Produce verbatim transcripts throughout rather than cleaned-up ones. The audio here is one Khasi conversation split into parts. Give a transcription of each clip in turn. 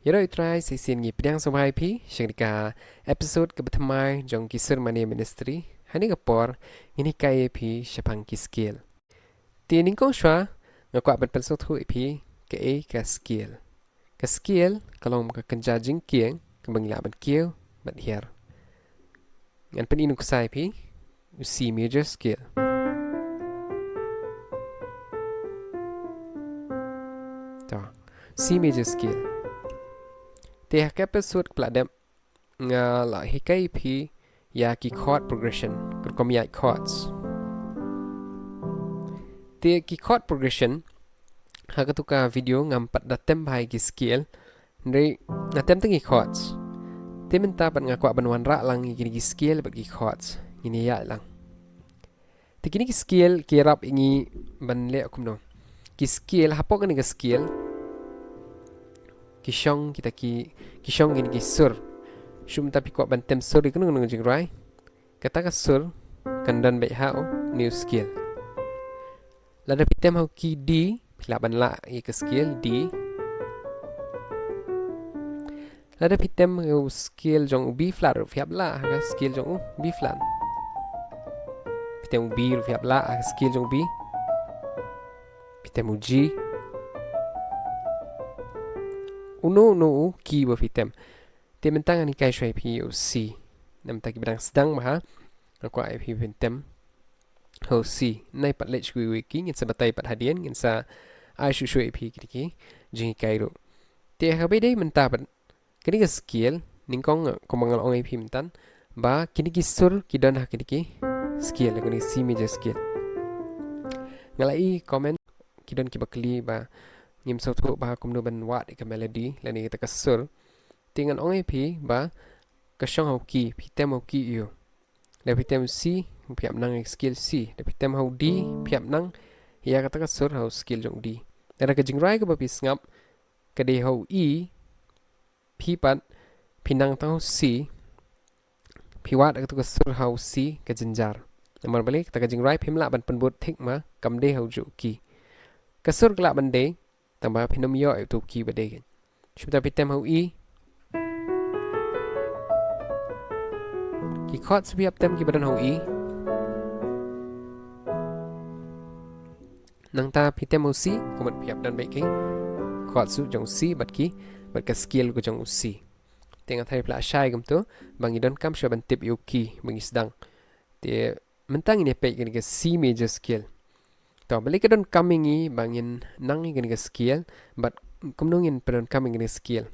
Ïaroh ïa U Trai, sa shisien ngi pdiang sngewbha ïa phi sha kane ka episode kaba thymmai jong ki Sur Mane Ministry. Ha kane ka por ngin hikai ïa phi shaphang ki scale. Te nyngkong shuwa nga kwah ban pynsngewthuh ïa phi kaei ka scale. Ka scale ka long ka kynja jingkieng kaba ngi lah ban kiew bad hiar. Ngan pyni nuksa ïa phi u C major scale. To, C major scale. Te ha ka episode kaba la dep nga la hikai ïa phi ïa ki chord progression, ka rukom ïaid chords. Te ki chord progression, ha katu ka video ngam pat da tem bha ïa ki scale, hynrei nga tem tang ki chords. Te mynta pat nga kwah ban wanrah lang ïa kine ki scale bad ki chords, ngin ïaid lang. Te kine ki scale ki ïarap ïa ngi ban leh kumno? Ki scale, hapoh kane ka scale ki shong kita ki, ki shong kine ki sur. Shu mynta phi kwah ban tem sur ïa kano kano ka jingrwai, kata ka sur kan don beit ha une u scale. Lada phi tem ha u key D, phi lah ban lah ïa ka scale D. Lada phi tem ha u scale jong u B flat ruh phi hap lah ha ka scale jong u B flat. Phi tem u B ruh phi hap lah ha ka scale jong u B. Phi tem u G. Uno uno u key ba phi tem. Te mynta ngan hikai shuwa ïa phi u C. Namar ki ba dang sdang bha, nga kwah ïa phi ban tem ha u C. Nai pat leit sha kiwei ki, ngin sa batai pat hadien, ngin sa ai shuh shuh ïa phi kine ki jinghikai ruh. Te ha kaba ïadei mynta pat, kane ka scale, nyngkong, kumba nga la ong ïa phi mynta, ba kine ki sur ki don ha kine ki scale, kane C major scale. Nga la i comment, ki don kiba kylli ba ngim sngewthuh bha kumno ban wad ïa ka melody lane kata ka sur. Te ngan ong ïa phi ba ka shong ha u key, phi tem ha u key ïa u. Da phi tem C, phi hap nang ïa ka scale C. Da phi tem ha u D, phi hap nang ïa kata ka sur ha u scale jong u D. Da ka jingrwai kaba phi sngap ka dei ha u E, phi pat phi nang tang ha u C, phi wad kata ka sur ha u C ka jynjar. Namar balei? Kata ka jingrwai phim lah ban pynbud thik ma kam dei ha u juh u key. Ka sur ka lah ban dei, tangba phin ym ïoh ïa uto u key ba dei. Shu mynta phi tem ha u E. Ki chords phi hap tem kiba don ha u E. Nangta phi tem ha u C, kumta phi hap don beit ki chords jong u C bad ki, bad ka scale ka jong u C. Te nga tharai phi lah shai kumto ba ngi donkam shuwa ban tip ïa u key ba ngi sdang. Te mynta ngin ïa peit kane ka C major scale. To, balei ka donkam ïa ngi ba ngin nang ïa kane ka scale, bad kumno ngin pyndonkam ïa kane ka scale.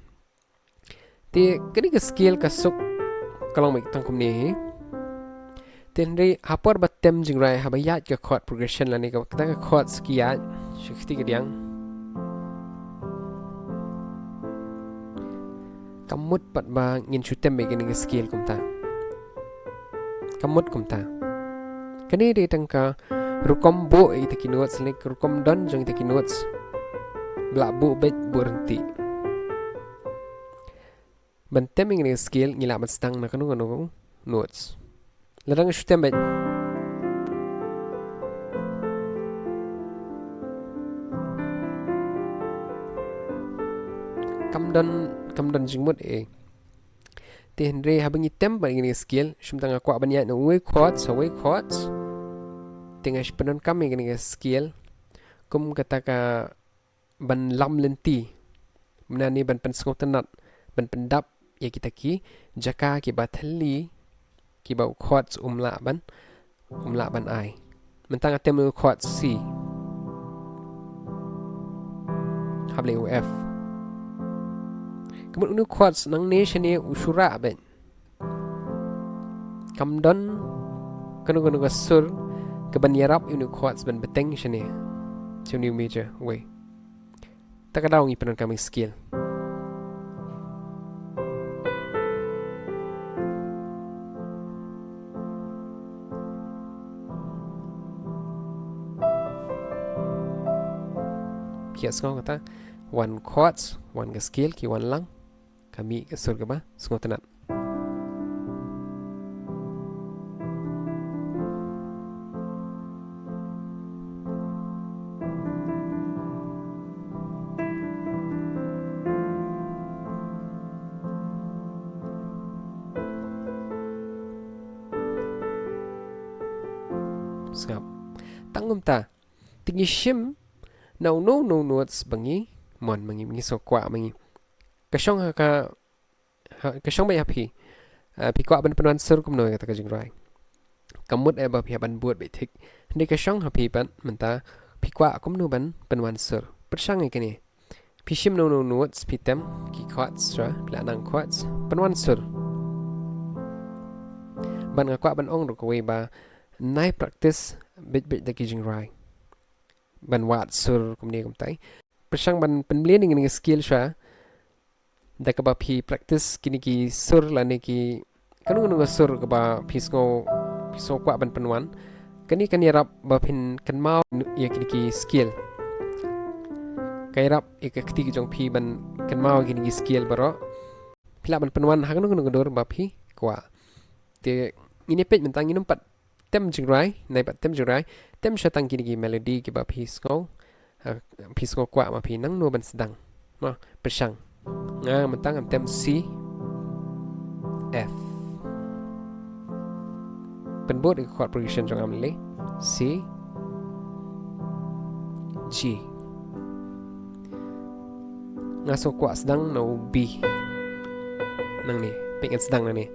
Te kane ka scale ka suk ka long beit tang kumne hi. Te hynrei ha por ba tem jingrwai, haba ïaid ka chord progression lane kata ka chords ki ïaid sha kti ka diang, kam mut pat ba ngin shu tem beit kane ka scale kumta. Kam mut kumta. Kane dei tang ka rukom buh ïa kita ki notes, lane ka rukom don jong kita ki notes. Ba lah buh beit, buh ryntih. Ban tem ïa kane ka scale ngi lah ban sdang na kano kano notes. Lada nga shu tem beit, kam don, kam don jingmut eh. Te hynrei haba ngi tem bad ïa kane ka scale, shu mynta nga kwah ban ïaid na uwei u chords ha uwei u chords. Te nga shu pyndonkam ïa kane ka scale kum kata ka ban lam lynti, mynta ne ban pynsngewtynnat, ban pyndap ïa kita ki jaka kiba thylli, kiba u chords um lah ban, um lah ban ai. Mynta nga tem u chord C, hap leh u F. Ka mut une u chords nangne shane u shu rah beit. Kam don kano kano ka sur kaban ïarap ïa une u chords ban bteng shane, sha une u major, wei. Ta ka daw ngi pyndonkam ïa ka scale. Phi ïa sngew kata, wan chords, wan ka scale, ki wan lang. Ka mih ka sur kaba sngewtynnat. Sngap. Tang kumta. Te ngi shim na uno uno u notes ba ngi mon, ba ngi, ba ngi sngew kwah, ba ngi. Ka shong ha ka, ha, ka shong beit ha phi. Ah, phi kwah ban pynwan sur kumno ïa kata ka jingrwai. Ka mut eh ba phi hap ban bud beit thik. Hynrei ka shong ha phi pat mynta phi kwah kumno ban pynwan sur. Pyrshang ïa kane. Phi shim na uno uno u notes, phi tem ki chords, sha, phi la nang chords, pynwan sur. Bad nga kwah ban ong ruh kawei ba nai practice beit beit da ki jingrwai ban wad sur kumne kumtai. Pyrshang ban pynmlien ïa kine ki skill sha da kaba phi practice kine ki sur lane ki kano kano ka sur kaba phi sngew, phi sngew kwah ban pynwan. Kane kan ïarap ba phin kynmaw ïa kine ki skill. Ka ïarap ïa ka kti ka jong phi ban kynmaw ïa kine ki skill baroh. Phi lah ban pynwan ha kano kano ka dur ba phi kwah. Te ngin ïa peit mynta, ngin ym pat tem jingrwai, nai pat tem jingrwai, tem sha tang kine ki melody kiba phi sngew, ha, phi sngew kwah ma phi nangno ban sdang. Mo, pyrshang. Nga mynta ngan tem C, F. Pynbud ïa ka chord progression jong nga mynlei. C, G. Nga sngew kwah sdang na u B. Nangne, peit ngan sdang nangne.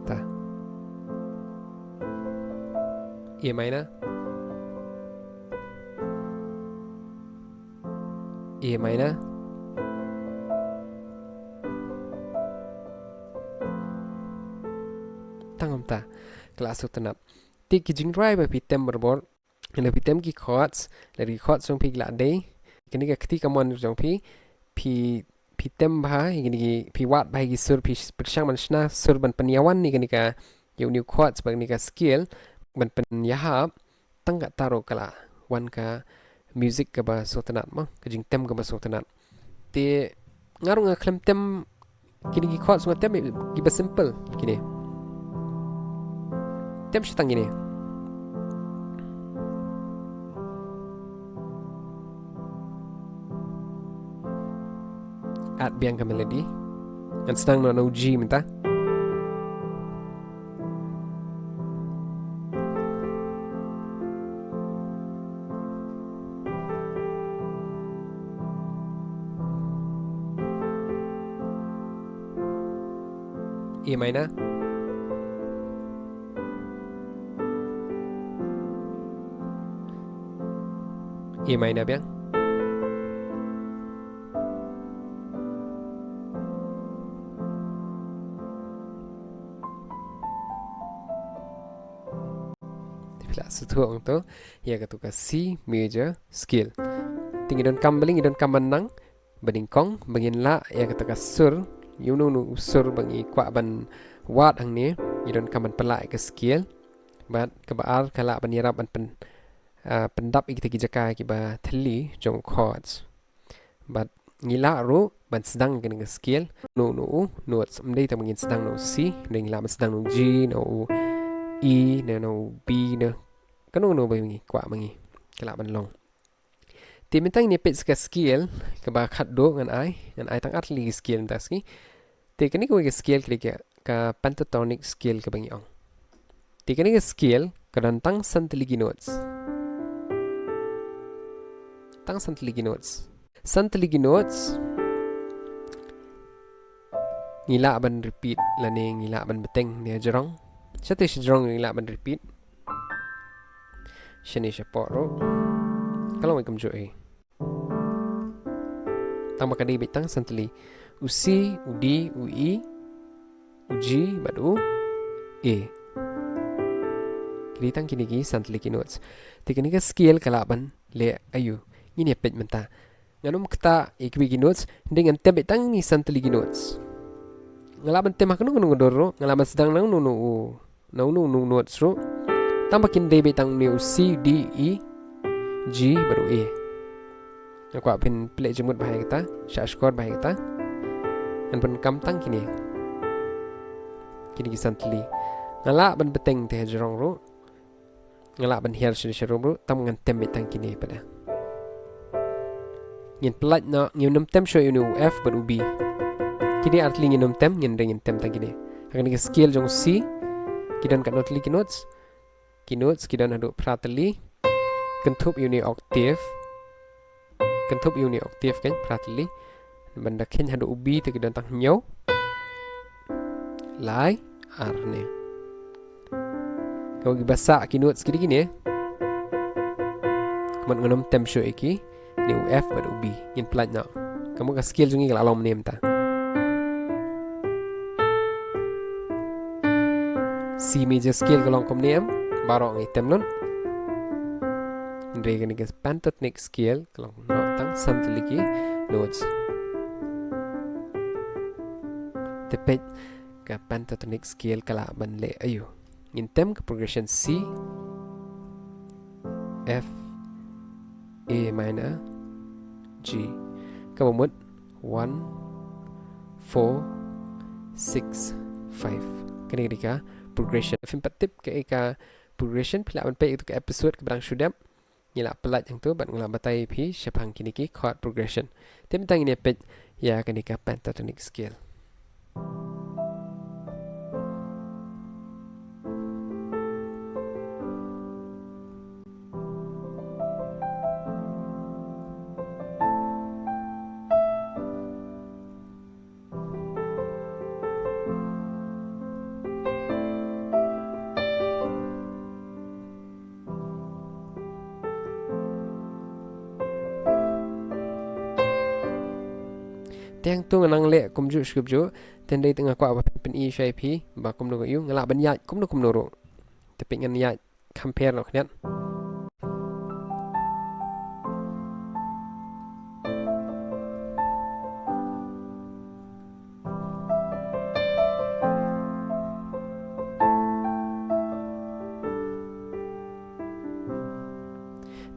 Ta. A minor. A minor. Tang kumta. Ka la sngewtynnat. Te ki jingrwai ba phi tem barabor, lada phi tem ki chords, lada ki chords jong phi ki la dei, kane ka kti kamon jong phi, phi, phi tem bha ïa kine ki, phi wad bha ïa ki sur, phi pyrshang ban shna sur ban pynïawan ïa kane ka, ïa une u chords bad kane ka scale ban pynïahap, tang katta ruh ka la wan ka music kaba sngewtynnat mo, ka jingtem kaba sngewtynnat. Te nga ruh nga khlem tem kine ki chords, nga tem kiba simple kine. Tem sha tang kine. Add biang ka melody. Ngan sdang noh na u G mynta. A minor. A minor biang. Te phi la sngewthuh hangto ïa kato ka C major scale. Te ngi donkam balei, ngi donkam ban nang ba nyngkong ba ngin lah ïa kata ka sur, ïa uno uno u sur ba ngi kwah ban wad hangne, ngi donkam ban pynlah ïa ka scale. Bad kaba ar ka lah ban ïarap ban pyn, ah, pyndap ïa kita ki jaka kiba thylli jong chords. Bad ngi lah ruh ban sdang kane ka scale, uno uno u notes, ym dei tang ba ngin sdang na u C, hynrei ngi lah ban sdang na u G, na u E, na, na u B, na kano kano ba ngi kwah ba ngi, ka lah ban long. Te mynta ngin ïa peit sa ka scale kaba khatduh ngan ai, ngan ai tang ar tylli ki scale mynta ka sngi. Te kane kawei ka scale ka dei ka, ka pentatonic scale kaba ngi ong. Te kane ka scale ka don tang san tylli ki notes. Tang san tylli ki notes. San tylli ki notes. Ngi lah ban repeat lane ngi lah ban bteng ne hajrong. Shate shajrong ngi lah ban repeat. Shane shapoh ruh ka long ei kumjuh ei. Tang ba ka dei beit tang san tylli. U C, u D, u E, u G bad u A. Ki dei tang kine ki san tylli ki notes. Te kane ka scale ka lah ban leh aïu? Ngin ïa peit mynta. Ngan ym ktah ïa kiwei ki notes, hynrei ngan tem beit tang kine san tylli ki notes. Nga lah ban tem ha kano kano ka dur ruh, nga lah ban sdang na uno uno u, na uno uno u notes ruh. Tang ba kin dei beit tang une u C, D, E, G bad u A. Nga kwah phin plie jingmut bha ïa kata, shahshkor bha ïa kata. Ngan pyndonkam tang kine. Kine ki san tylli. Nga lah ban bteng te hajrong ruh. Nga lah ban hiar shane sharum ruh, tang ngan tem beit tang kine pat. Ngin pyllait noh, ngin nym tem shuh ïa une u F bad u B. Kine ar tylli ngin nym tem, ngin dang ngin tem tang kine. Ha kane ka scale jong C, ki don katno tylli ki notes? Ki notes ki don haduh phra tylli. Kynthup ïa une u octave. Kynthup ïa une u octave kan phra tylli. Ban da kheiñ haduh u B te ki don tang hynñiew, lai, ar ne. Kaba ki ba sah ki notes ki dei kine. Ka mut ngan nym tem shuh ïa ki. Une u F bad u B. Ngin pyllait noh. Ka mut ka scale jong ngi ka la long mynne mynta. C major scale ka long kumne em. Baroh ngi tem lut. Hynrei kane ka pentatonic scale ka long noh tang san tylli ki notes. Te peit, ka pentatonic scale ka lah ban leh aïu. Ngin tem ka progression C, F, A minor, G. Kaba mut one, four, six, five. Kane ka dei ka progression. Phim pat tip kaei ka progression, phi lah ban peit ïa ka episode kaba dang shu dep. Ngi lah pyllait hangto bad nga lah batai ïa phi shaphang kine ki chord progression. Te mynta ngin ïa peit ïa kane ka pentatonic scale. Te hangto nga nang leh kumjuh shi kumjuh, te hynrei te nga kwah ba phin pyni shai phi ba kumno ka ïu, nga lah ban ïaid kumno kumno ruh. Te peit ngan ïaid compare noh khyndiat.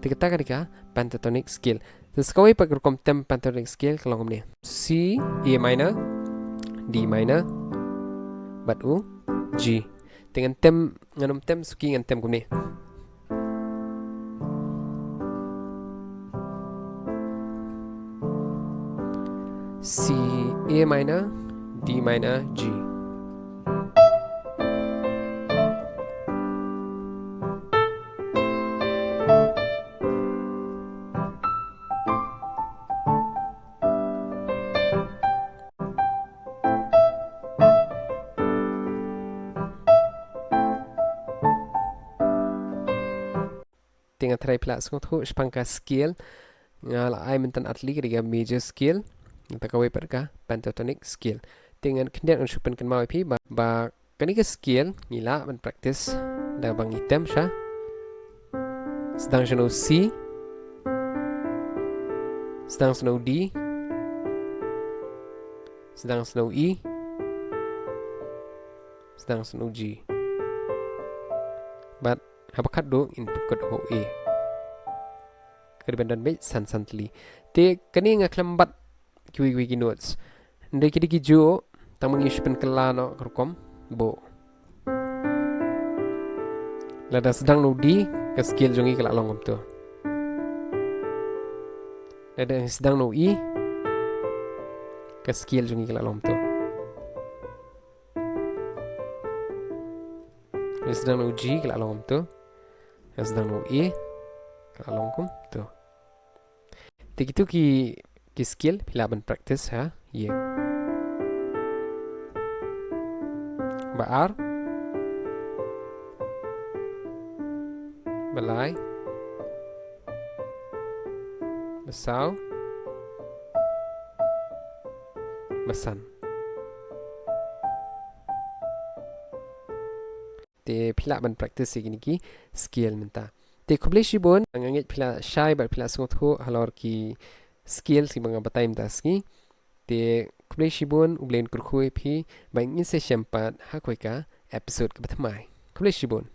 Te kata ka dei ka pentatonic scale. Te sa kawei pat ka rukom tem pentatonic scale ka long kumne. C, A minor, D minor, bad u G. Te ngan tem, ngan nym tem suki, ngan tem kumne. C, A minor, D minor, G. Te nga tharai phi lah sngewthuh shaphang ka scale. Nga la ai mynta artylli ka dei ka major scale, nangta kawei pat ka pentatonic scale. Te ngan khyndiat ngan shu pynkynmaw ïa phi ba, ba kane ka scale ngi lah ban practice da ba ngi tem sha. Sdang sha u C. Sdang sha u D. Sdang sha u E. Sdang sha u G. Bad haba khatduh ngin pynkut ha u A. Ka dei ban don beit san san tylli. Te kane nga khlem bat kiwei kiwei ki notes. Hynrei ki dei ki juh, tang ba ngi shu pynkylla noh ka rukom buh. Lada sdang na u D, ka scale jong ngi ka la long kumto. Lada sdang na u E, ka scale jong ngi ka la long kumto. Lada sdang na u G, ka la long kumto. Lada sdang na u E, ka la long kumto. Te kito ki, ki scale phi lah ban practice ha ïing. Ba ar, ba lai, ba saw, ba san. Te phi lah ban practice ïa kine ki scale mynta. Te khublei shibun, nga ngeit phi la shai bad phi la sngewthuh halor ki scale kiba nga batai mynta ka sngi. Te khublei shibun, U Blei un kyrkhu ïa phi, bad ngin sa ïashem pat ha kawei ka episode kaba thymmai. Khublei shibun.